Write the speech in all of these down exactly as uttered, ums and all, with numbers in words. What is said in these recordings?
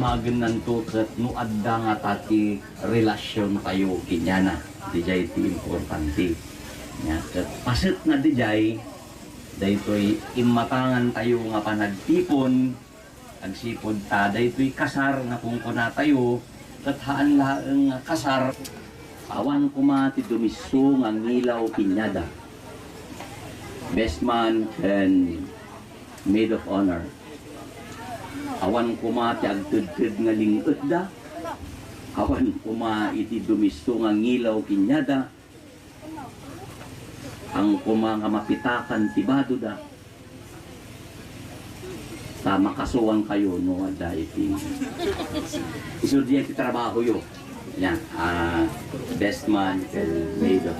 Agennanto ket no adda ngata ti relasiontayo kenkuana, diay ti importante. Nia, ket paset na diay, daytoy immatangantayo nga panagtipon, agsipud ta daytoy kasar nga kunkunatayo, ket haan laeng nga kasar. Awan koma ti dumisso nga ngilaw kenkuada. Best man ken maid of honor. Awan koma ti agtedted nga ling-etda. Awan koma iti dumisso nga ngilaw kenkuada. Haan koma nga mapitakan ti badoda. Ta makasuankayo no adda iti isu diay ti trabahoyo. Nia, ah, best man ken maid of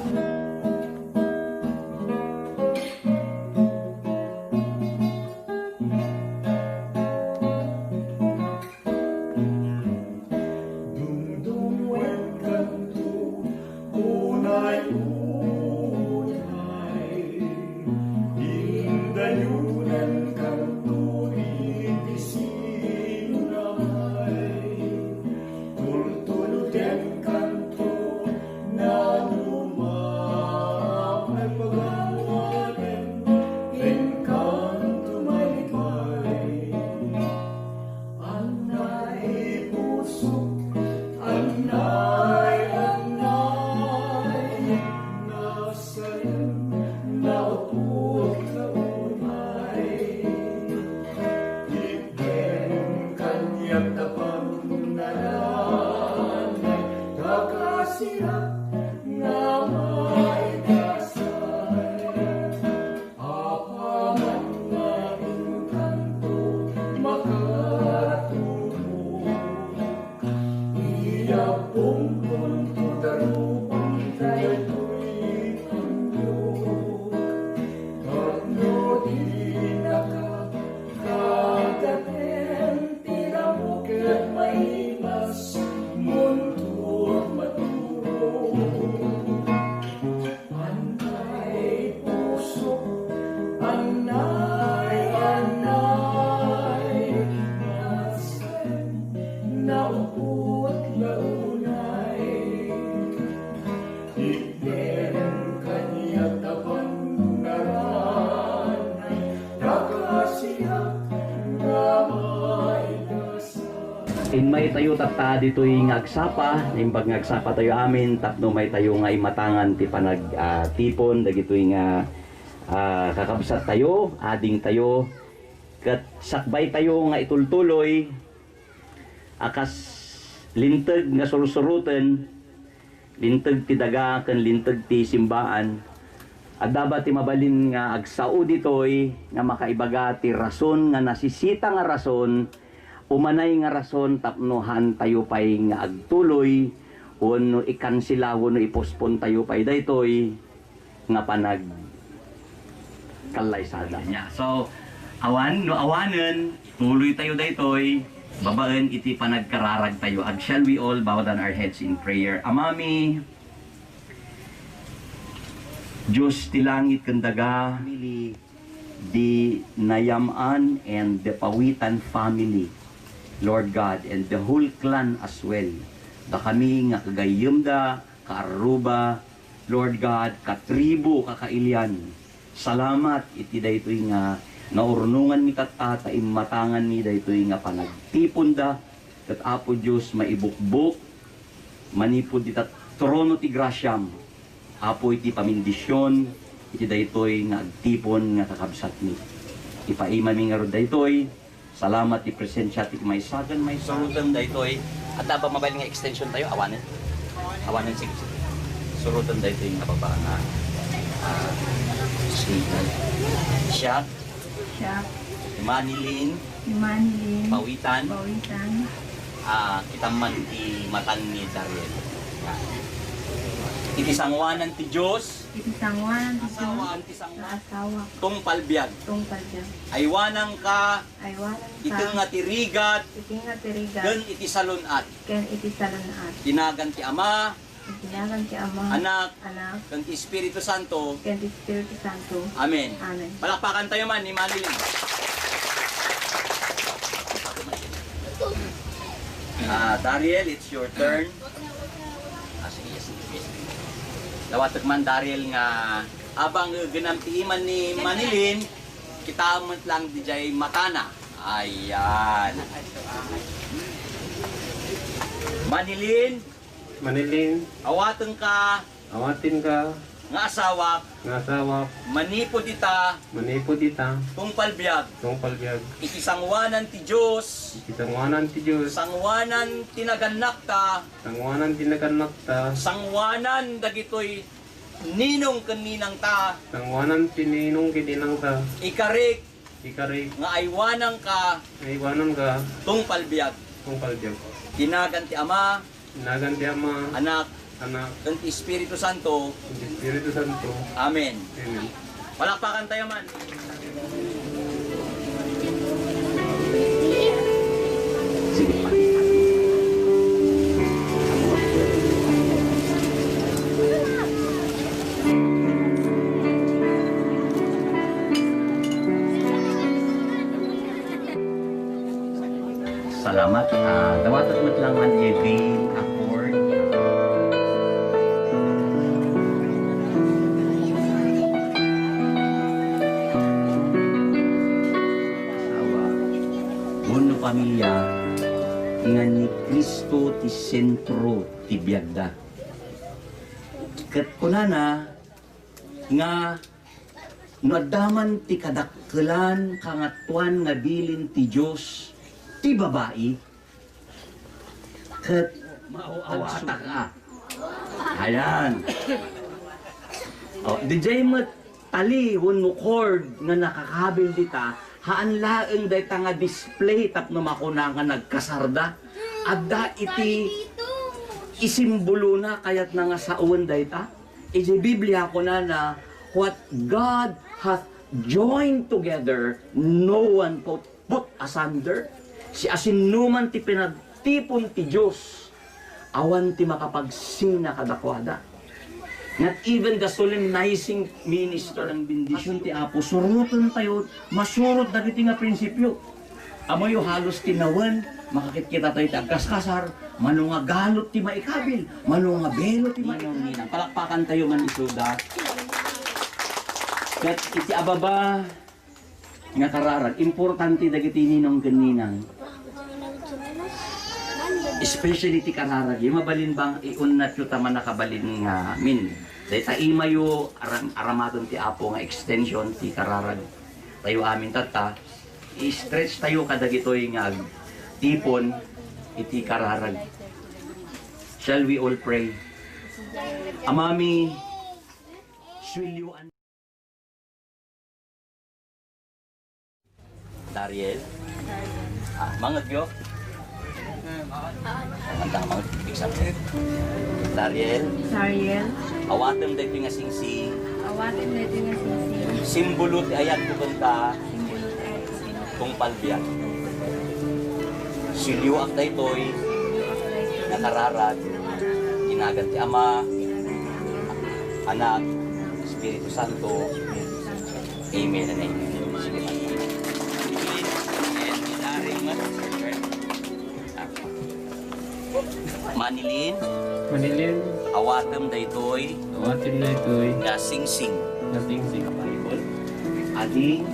Dungdungngoenkanto, unay, unay. Indayonenkanto iti sinunay. Tultulotenkanto, nanuma, pagawiden, enkanto maipay. Anay pusok, anay, anay, nasaem, naupot, naunay. Itdem kaniak ta pagnaranay, kakasiak nga maidasay. Apaman nga enkanto makatulong, iyabbongkonto darupam daytoy panyo. Tapno dinaka kagaten ti ramo ket maimas, muntok maturo. Anay pusok, anay, anay, nasaem, naupot, naunay. Itdem kaniak ta pagnaranay, kakasiak nga maidasay. Immay tayo tatta ditoy nga agsapa, naimbag nga agsapa tayo amin, tapno may tayo nga imatangan ti panag, ah, tipon, dagitoy nga, ah, kakabsat tayo, ading tayo, ket sakbay tayo nga itultuloy, a kas linteg nga sursuroten, linteg ti daga ken linteg ti simbaan. Adda ba ti mabalin nga agsao ditoy nga makaibaga ti rason nga nasisita nga rason, umanay nga rason tapno haantayo pay nga agtuloy wenno ikansela wenno ipospon tayo pay daytoy nga panagkallaysada. Nia. So, awan, no awanen, tuloy tayo daytoy babaen iti panagkararag tayo. Ag, shall we all bow down our heads in prayer? Amami, Dios ti langit ken daga, family, the Nayam-an and the Pawitan family, Lord God, and the whole clan as well. Dakami nga kagayyemda, kaarruba, Lord God, katribu, kakailian. Salamat iti daytoy nga naurnonganmi tatta, ta immatanganmi daytoy nga panagtiponda, ket Apo Dios, maibukbok manipud ita trono ti grasiam, Apo, iti pamendisyon iti daytoy nga agtipon nga kakabsatmi. Ipaimami ngarud daytoy. Salamat ti presensia ti maysa ken maysa. Suroten daytoy. Adda ba mabalin nga extension tayo? Awanen? Awanen, sige, sige. Suroten daytoy nga baba nga, ah, statement. Siak, Siak, Manilyn, Manilyn, Pawitan, Pawitan, ah, kita man ti matan ni Dariel. Iti sangoanan ti Dios, iti sangoanan ti Dios, asawaan ti sangoan, asawa, tungpal biag, tungpal biag. Aywananka, aywananka, iti nga ti rigat, iti nga ti rigat, ken iti salun-at, ken iti salun-at. Iti nagan ti Ama, iti nagan ti Ama, Anak, Anak, ken ti Espiritu Santo. Ken ti Espiritu Santo. Amen. Amen. Palakpakan tayo man ni Manilyn. Ah, Dariel, it's your turn. Ah, sige, sige, sige. Dawatek man, Dariel, nga abang, eh, genam ti iman ni Manilin, kitaem met lang dijay matana. Ayan. Manilin, Manilin, awatenka awatenka nga asawak, nga asawak, manipud ita, manipud ita, tungpal biag, tungpal biag, iti sangoanan ti Dios, iti sangoanan ti Dios, sangoanan ti nagannakta, sangoanan ti nagannakta, sangoanan dagitoy ninong ken ninangta, sangoanan ti ninong ken ninangta, ikarik, ikarik, nga aywananka, aywananka, tungpal biag, tungpal biag, ti nagan ti Ama, ti nagan ti Ama, Anak, Anak, ken ti Espiritu Santo. Ken ti Espiritu Santo. Amen. Amen. Palakpakan tayo man. Sige, pakita. Salamat. Ah, dawatek met lang man iti accord. Asawa, wenno pamilia, nga ni Cristo ti sentro ti biagda. Ket kunana nga no adda man ti kadakkelan, kangatoan nga bilin ti Dios ti babai, ket maaw-awatak a. Ayan. O, dijay met tali wenno cord nga nakakabil dita, haan laeng dayta nga display tapno makuna nga nagkasarda. Adda iti isimbolona, kayatna nga sawen dayta. Iti Biblia, kunana, "What God hath joined together, no one put, put asunder." Siasinoman ti pinagtipon ti Dios, awan ti makapagsina kadakuada. Not even the solemnizing minister. Ang bendisyon ti Apo, suroten tayo, masurot dagiti nga prinsipyo. Amoyo halos tinawen, makakitkita tayo ti agkaskasar, mano nga galot ti maikabil, mano nga belo ti maikabil. Ninang, ninang. Palakpakan tayo man isuda. Ket iti ababa nga kararag, importante dagiti ninong ken ninang. Especially ti kararag, yung mabalin bang iunnat yu ta mannakabalin nga, I mean, dayta imayo, aram-, aramadon ti Apo nga extension ti kararag. Tayo amin tatta, i-stretch tayo kadagitoy nga agtipon iti kararag. Shall we all pray? Amami, suiliwan Dariel. Ah, mangegyo. Ang tama, example. Dariel. Dariel. Awatem daytoy nga singsing. Awatem daytoy nga singsing. Simbolo ti ayatko kenka. Simbolo ti ayatko kenka. Tungpal biag. Suiliwak daytoy. Suiliwak daytoy. Nga kararag. Ti nagan ti Ama. Ti nagan ti Ama. Anak. Espiritu Santo. Amen and amen. Sige, Manilin. Manilin. Manilin. Awatem daytoy. Awatem daytoy. Nga singsing. Nga singsing. Bible. Adi,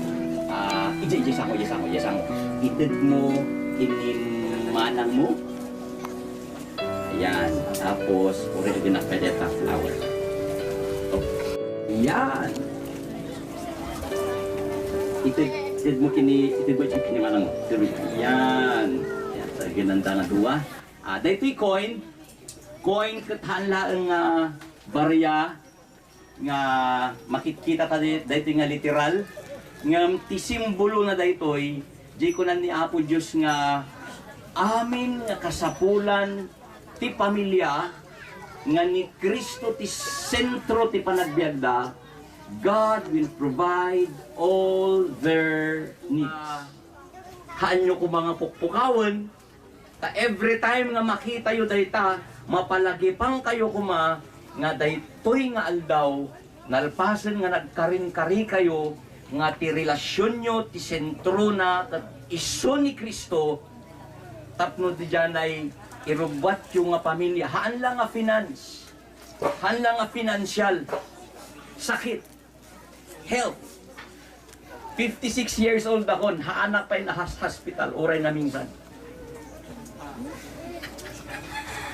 ah, ija, ija sango, ija sango, ija sango. Itedmo iti manangmo. Ayan. Tapos, uri aginak ka dyan, ta-, flower. Oh. Ayan. Ited, ited mo kini, ited mo kini manang. Ayan. Ayan. Sa ginanda nga dua. Ah, daytoy coin. Coin ket haan laeng nga barya. Nga makitkita ta di-, daytoy nga literal, ngem ti simbolona daytoy, diay kunan ni Apo Dios nga amin nga kasapulan ti pamilia nga ni Cristo ti sentro ti panagbiagda, God will provide all their needs. Haanyo koma nga pukpukawen, Ta every time nga makitayo dayta, mapalagipangkayo koma nga daytoy nga aldaw, nalpasen nga nagkarinkarikayo nga ti relasionyo ti sentrona ket isu ni Cristo, Tapno diay irubbuatyo nga pamilya, haan la nga finance, haan la nga financial, sakit, health. Fifty-six years old akon, haanak pay nahas hospital, uray naminsan.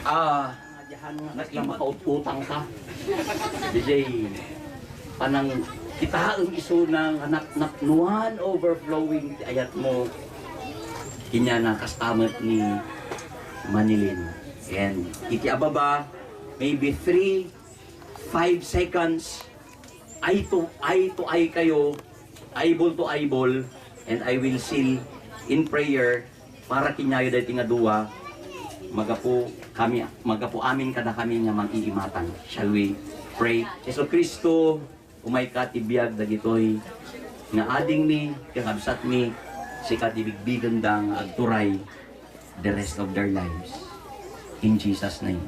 Ah, Dihan nga kasla makaututang ka. Diay panangkitaem isuna nga nap-, napnuan, overflowing ti ayatmo. Inya na kasta met ni Manilyn. And iti ababa, maybe three, five seconds, eye to, eye to eye kayo, eyeball to eyeball, and I will seal in prayer para kenyayo daytoy nga dua, magapu kami, magapu amin kadakami nga mag-iimatan. Shall we pray? Jesucristo, umayka ti biag dagitoy nga adingmi, kakabsatmi, sika ti bigbigenda nga agturay the rest of their lives. In Jesus' name.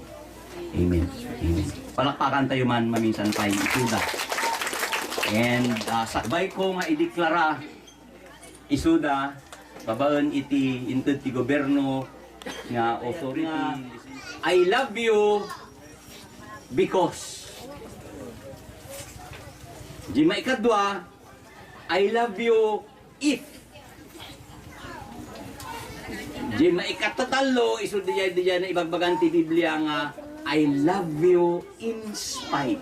Amen. Amen. Palakpakan tayo man maminsan pay isuda. And, ah, sakbay ko nga ideklara isuda, babaen iti inted ti gobyerno nga authority. I love you because. Di maikadua, I love you if. Di maikatatallo, isu diay, diay na ibagbagan ti Biblia nga, "I love you in spite."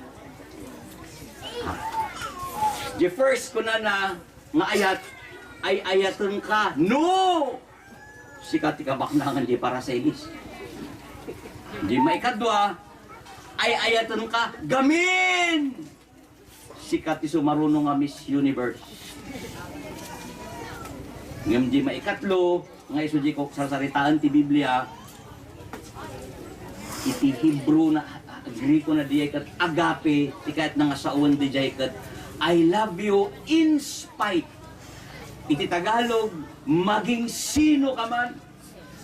Ah. Di first, kunana, nga ayat, ay ayaten ka. No! Sika ti kabaknangan di Paracels. Di maikadua, ay ayaten ka. Gamin! Sika ti sumaruno nga Miss Universe. Ngem di maikatlo, nga isu di ko sarsaritaen ti Biblia, iti Hebreo na, Griego na diay ket agape, ti kayatna nga sawen diay ket, "I love you in spite." Iti Tagalog, maging sino ka man.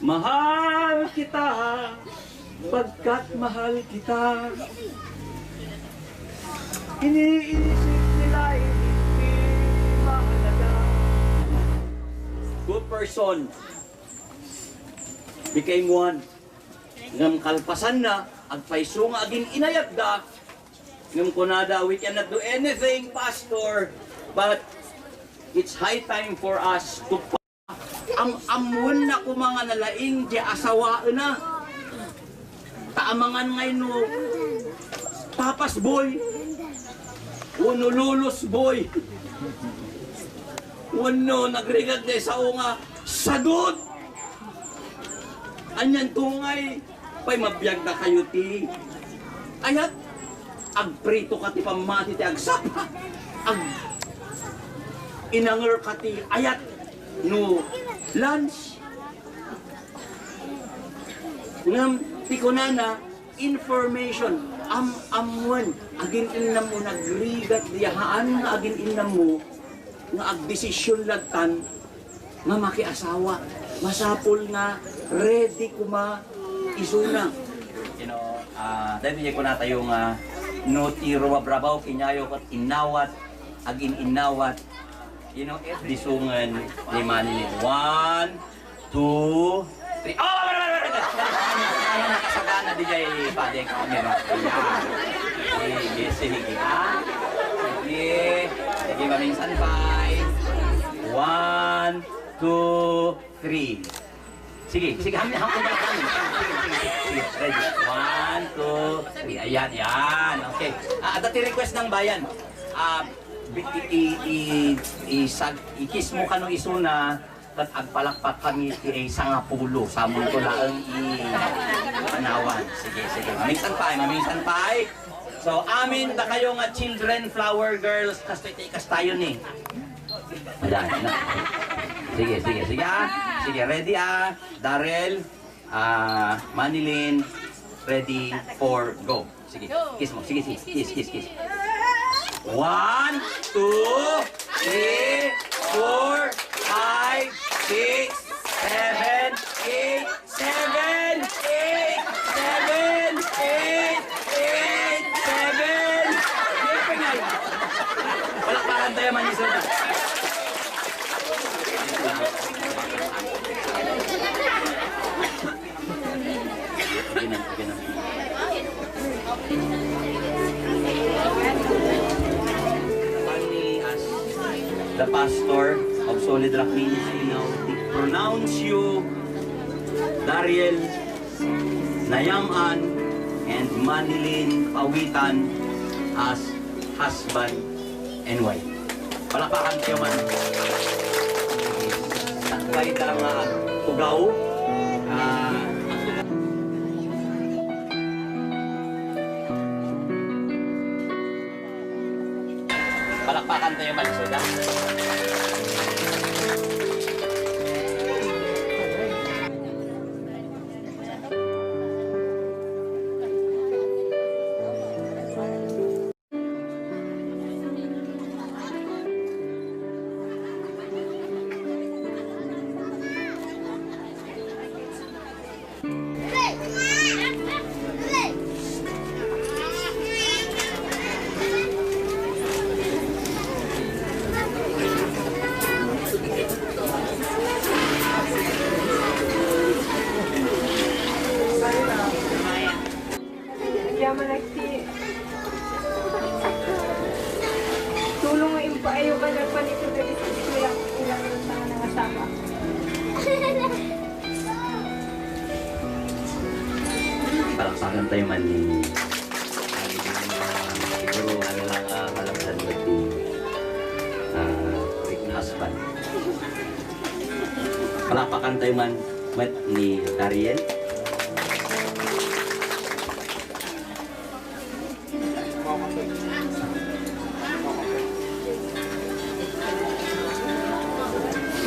Mahal kita, pagkat mahal kita. Iniisip nila hindi mahalaga. Two person became one. Ngem kalpasanna, agpayso nga agin-inayatda. Ngem kunada, "We cannot do anything, Pastor, but it's high time for us to Am-ammoenna koma nga nalaing ti asawaenna. Ta amangan nga no Papas Boy, wenno Lolos Boy, wenno nagrigat diay sao nga Sadot. Anian to ngay pay mabiagdakayo ti ayat. Agprito ka ti pammati ti agsapa. Ag-, inanger ka ti ayat no lunch." Ngem ti kunana, information, am-ammoen, agin-innammo, nagrigat diay haan nga agin-innammo, nga agdesisyon lattan nga makiasawa. Masapul nga ready koma isuna. You know, ah, dahil di kunatayo nga no ti rumabrabaw, kenyayo ket innawat, agin-innawat. You know, if disungan ni Manny. One, two, three. Oh, wait, wait, wait, wait. Ano, nakasagana diay, padi, camera. Ayan. Sige, sige, ha? Sige. Sige, maminsan, bye. One, two, three. Sige, sige, ham-, ham-, sige, sige, sige, sige. Ready? One, two, three. Ayan, yan. Okay. Ah, adda ti request ng bayan. Ah, bi-, i-, i-, i-, isag-, i-kiss mo kano isuna, ket agpalakpak kami ti sangapulo. Samonto laeng i-, panawan. Sige, sige. Maminsan pay, maminsan pay. So, amin dakayo nga children, flower girls, kastoy ti ikastayo ni. Ayan, na. Sige, sige, sige, ah. Sige, ready, ah. Darrell, ah, Manilyn, ready, for, go. Sige, kiss mo. Sige, sige. Kiss, kiss, kiss. One, two, three, four, five, six, seven, eight, seven, eight, seven, eight, eight, seven. Palakpakan tayo, Manny Soda. The pastor of Solid Rock Ministry now pronounce you, Dariel Nayam-an and Manilyn Pawitan as husband and wife. Palakpakan tayo man. Sakbay ka nga tugaw. Ah, palakpakan tayo man, Soda. Yaman nagti-, tulong nga impaayukan nga panitudad iti eskwela, ilang nga nangasama. Palakpakan tayo man ni, siguro, ano lang, ah, malabsan mo ti, ah, Rick na husband. Palakpakan tayo man met ni Dariel.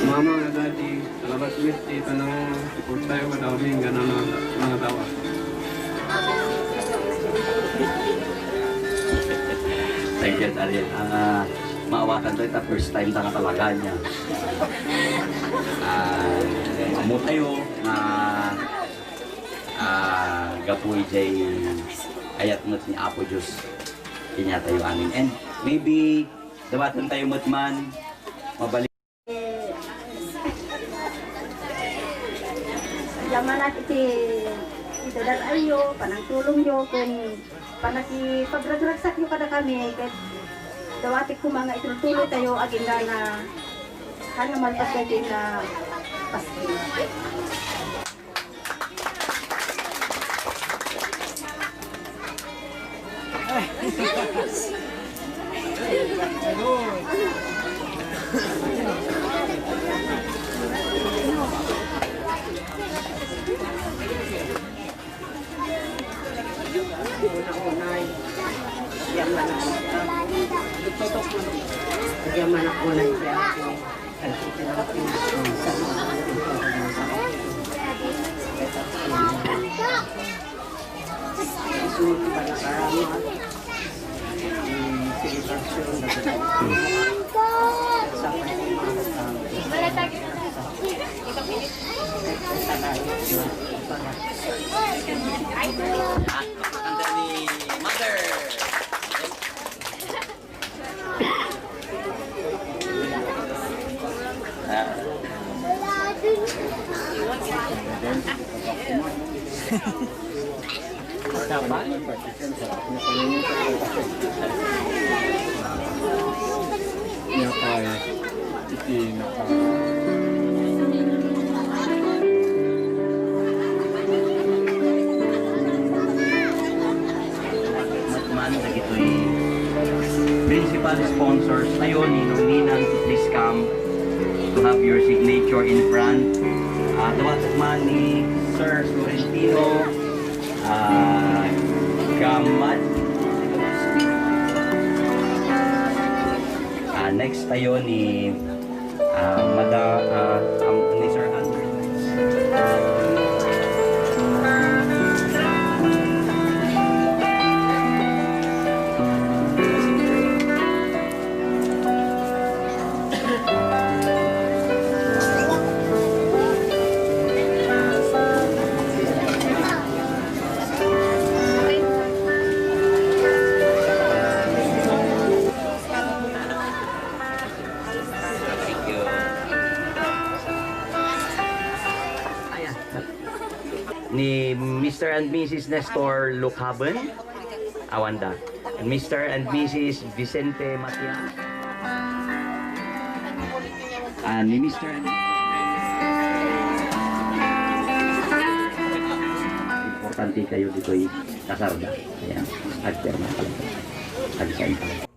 Mama nga Daddy, salamat met ti panangsuportayo kadakami nga nana-, nangadawa. Thank you, Dariel. Ang, ah, maawatanto, ita first time ta nga talaga niya. Ah, ammotayo nga, ah, gapu idiay ayat met ni Apo Dios kaniatayo amin. And maybe, dawatentayo met man, mabalik. Yaman nagti, iti dadayo, panangtulongyo, ken panakipagragragsakyo kadakami, ket dawatek koma nga itultuloytayo agingga na, haan nga malpas daytoy nga Pasko. Una-unay, yaman ako. Yaman ako na siya. Isunod pa na karama. Hmm, selebrasyon na sa pagmamahal. At pakanta ni Mother. Nia pay iti naka- Met man dagitoy principal sponsors tayo, ninong-ninang, to please come to have your signature in front. Ah, dawatek man ni Sir Florentino, ah, Gamad. Ah, next tayo ni Ah, Mada-, ah, am-, ni Sir Andrew. Ni Mister and Missus Nestor Lucaben, awanda. And Mister and Missus Vicente Matias. Ah, ni Mister and Importante kayo ditoy kasarda. Ayan. Agpirma pala. Agsign pala.